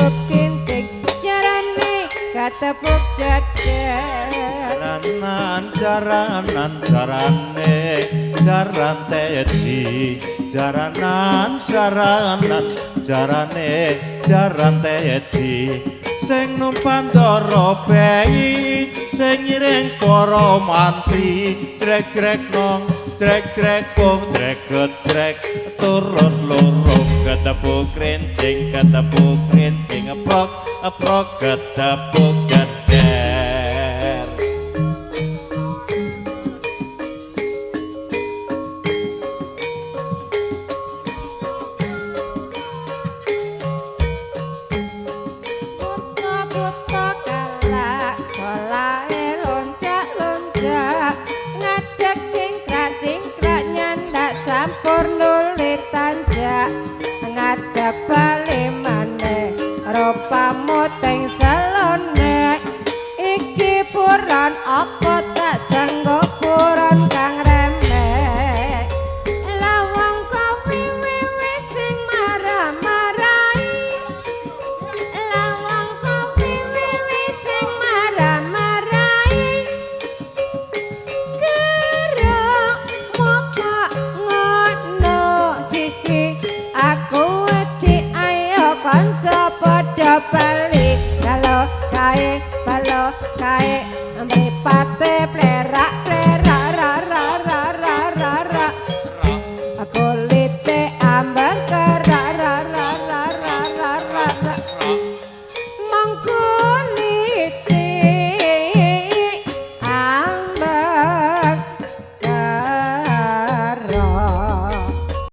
Ketepuk cincing jarane ketepuk jeder. Jaranan jaranan jarane jaran teji. Jaranan jaranan jarane jaran teji. Sing numpak ndara bayi sing ngiring para mantri. Trek-trek nong trek-trek pung trek-trek turun loro ketepuk rincing eprok eprok ketepuk jeder. Buta-buta kalak solahe loncak-loncak ngadeg cingkrak-cingkrak nyandak sampur nuli tanjak ngadep bali maneh rupamu teng selone iki buron apa.